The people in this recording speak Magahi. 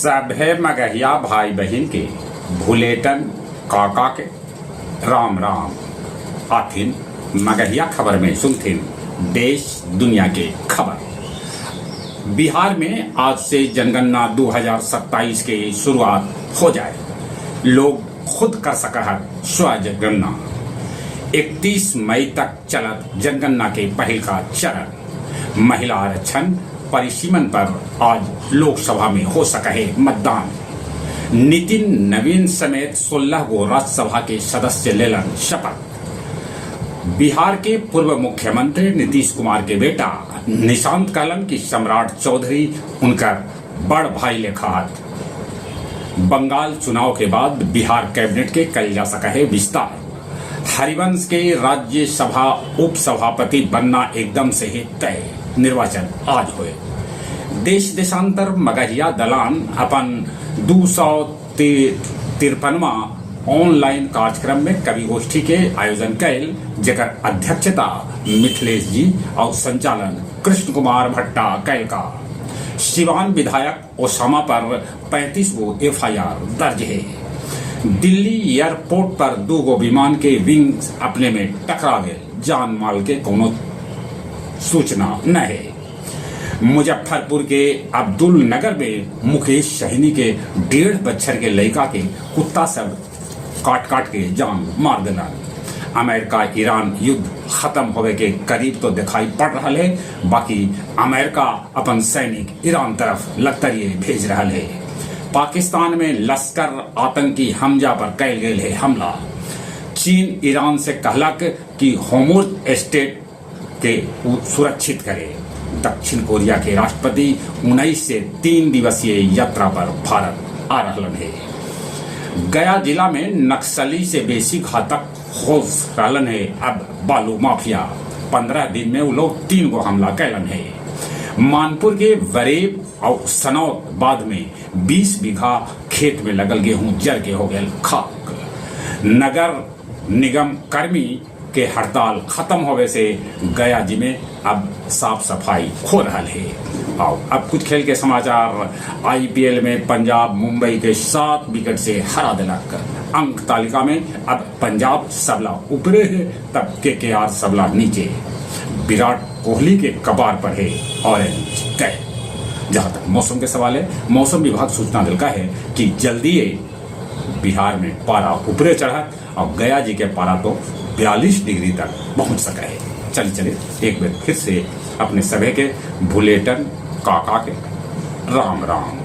सभे मगहिया भाई बहिन के भुलेटन काका के राम राम। आथिन मगहिया खबर में सुनथिन देश दुनिया के खबर। बिहार में आज से जनगणना 2027 के शुरुआत हो जाए। लोग खुद कर सक है स्वजनगणना। 31 मई तक चलत जनगणना के पहल का चरण। महिला आरक्षण परिसीमन पर आज लोकसभा में हो सका है मतदान। नितिन नवीन समेत 16 गो राज्यसभा के सदस्य लेलन शपथ। बिहार के पूर्व मुख्यमंत्री नीतीश कुमार के बेटा निशांत कहलन कि सम्राट चौधरी उनकर बड़ भाई लेखा हथ। बंगाल चुनाव के बाद बिहार कैबिनेट के कल जा सका है विस्तार। हरिवंश के राज्यसभा उपसभापति बनना एकदम से ही तय। निर्वाचन आज होए। देश देशांतर मगहिया दलान अपन 253वां ऑनलाइन कार्यक्रम में कवि गोष्ठी के आयोजन कैल, जेकर अध्यक्षता मिथिलेश जी और संचालन कृष्ण कुमार भट्टा कैल का। सिवान विधायक ओसामा पर 35 गो एफआईआर दर्ज है। दिल्ली एयरपोर्ट पर 2 गो विमान के विंग्स अपने में टकरा गए। जान माल के कोनो सूचना न है। मुजफ्फरपुर के अब्दुल नगर में मुकेश सहनी के 1.5 बच्छर के लड़का के कुत्ता सब काट काट के जान मार देला। अमेरिका ईरान युद्ध खत्म होवे के करीब तो दिखाई पड़ रहा है, बाकी अमेरिका अपन सैनिक ईरान तरफ लगतरिये भेज रहा है। पाकिस्तान में लश्कर आतंकी हमजा पर कैल गए है हमला। चीन ईरान से कहलक कि होर्मुज स्ट्रेट के सुरक्षित करे। दक्षिण कोरिया के राष्ट्रपति 19 से 3 दिवसीय यात्रा पर भारत आ रहा है। गया जिला में नक्सली से बेसी घातक हो रहलन है अब बालू माफिया। 15 दिन में वो लोग 3 गो हमला कैलन है। मानपुर के वरेब और सनौत बाद में 20 बीघा खेत में लगल गेहूं जर के हो गए खाक। नगर निगम कर्मी के हड़ताल खत्म होवे से गया जी में अब साफ सफाई हो रहा है। आओ अब कुछ खेल के समाचार। आईपीएल में पंजाब मुंबई के 7 विकेट से हरा दिलक। अंक तालिका में अब पंजाब सबला ऊपरे है, तब केकेआर सबला नीचे। विराट कोहली के कपार पर है ऑरेंज कैप। जहां तक मौसम के सवाल है, मौसम विभाग सूचना दिलका है कि जल्दी बिहार में पारा ऊपरे चढ़ा और गया जी के पारा तो 42 डिग्री तक पहुंच सका है। चल चले एक बार फिर से अपने सभे के भुलेटन काका के राम राम।